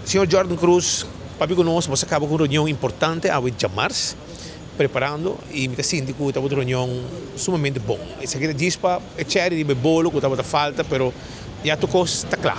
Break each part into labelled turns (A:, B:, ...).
A: Señor Jordan Cruz, papia cu nos, boso a caba cu un reunion importante awe djamars, preparando y mi ta sinti cu tabata un reunion sumamente bon. Esaki ta djis pa e cherry riba e bolo cu tabata falta, pero ya tur cos ta cla.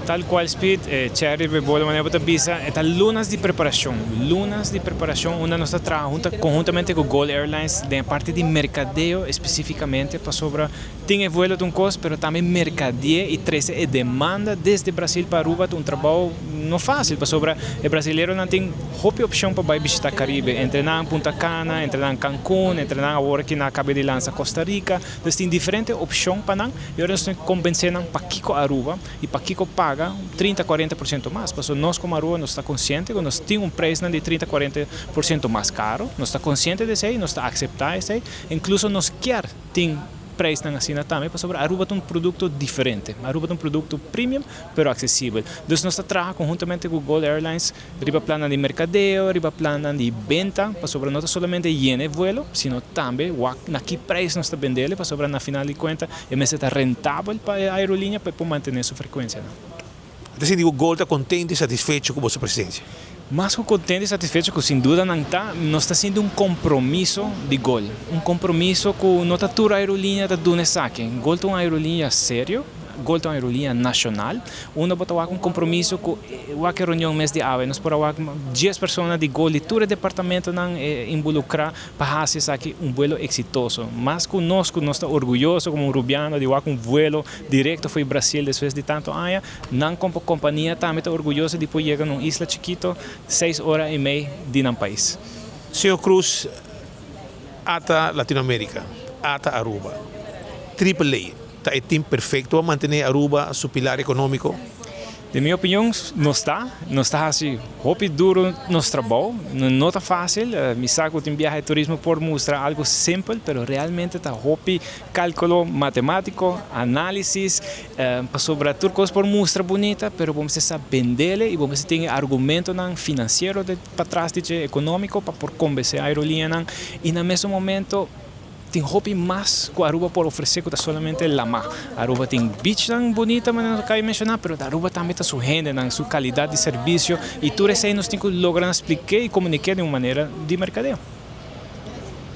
B: Tal cual Speed, e cherry riba e bolo manera bo ta bisa, e ta lunas di preparacion, lunas di preparacion unda nos ta traha hunta conhuntamente cu Gol Airlines den e parti di mercadeo especificamente pasobra Tin e vuelo ta un cos, pero tambe mercadie y trece e demanda desde Brasil pa Aruba ta un trabao no facil, pasobra e brasileronan tin hopi opcion pa bay bishita Caribe, entre nan Punta Cana, entre nan Cancun, entre nan awor ki nan a caba di lansa Costa Rica, dus tin diferente opcion pa nan y ora nos tin convence nan pakico Aruba y pakico paga 30, 40% mas, pasobra nos como Aruba nos ta consciente cu nos tin un prijsnan di 30, 40% mas caro, nos ta consciente di esey, nos ta acepta esey, incluso nos kier tin prijsnan asina tambe pasobra Aruba ta un producto diferente. Aruba ta un producto premium pero accesibel. Dus nos ta traha conhuntamente cu Gol Airlines riba plannan di mercadeo, riba plannan di benta pasobra no ta solamente yena e vuelo sino tambe wak na ki prijs nos ta bendele pasobra na final di cuenta e mester ta rentabel pa e aerolinea pa e por mantene su frecuencianan.
A: Ta sinti ku Gol ta kontento i satisfecho ku boso presensia?
B: Mas ku kontento i satisfecho ku sin duda nan ta, nos ta sinti un kompromiso di Gol. Un kompromiso ku no ta tur aerolinea ta duna esaki. Gol ta un aerolinea serio, Gol ta un aerolinea nashonal, unda bo ta wak un kompromiso ku wak e reunion mes di awe nos por a wak dies persona di Gol di tur e departamentonan inbolukrá pa hasi esaki un vuelo eksitoso. Mas ku nos ku nos ta orguyoso komo un rubiano di wak un vuelo direkto fo'i Brasil despues di tantu aña, nan komo kompania tambe ta orguyoso di por yega na un isla chikito seis ora i mei di nan pais.
A: Señor Cruz, ata Latinoamerica, ata Aruba, Triple A ta e team perfecto pa mantene Aruba su pilar economico?
B: Den mi opinion nos ta, nos ta haci hopi duro nos trabou, no ta facil, mi sa cu tin biaha e turismo por mustra algo simpel, pero realmente ta hopi calculo matematico, analisis, pasobra tur cos por mustra bunita, pero bo mester sa bendele y bo mester tin e argumentonan financiero patras di dje, economico, pa por convence aerolineanan y na mesun momento. Tin hopi mas ku Aruba por ofresé ku ta solamente lamá. Aruba tin beachnan bunita manera nos a kaba di menshoná, pero Aruba tambe ta su hendenan, su kalidat di servisio i tur esei nos tin ku logra na splik'é i komuniké di un manera di merkadeo.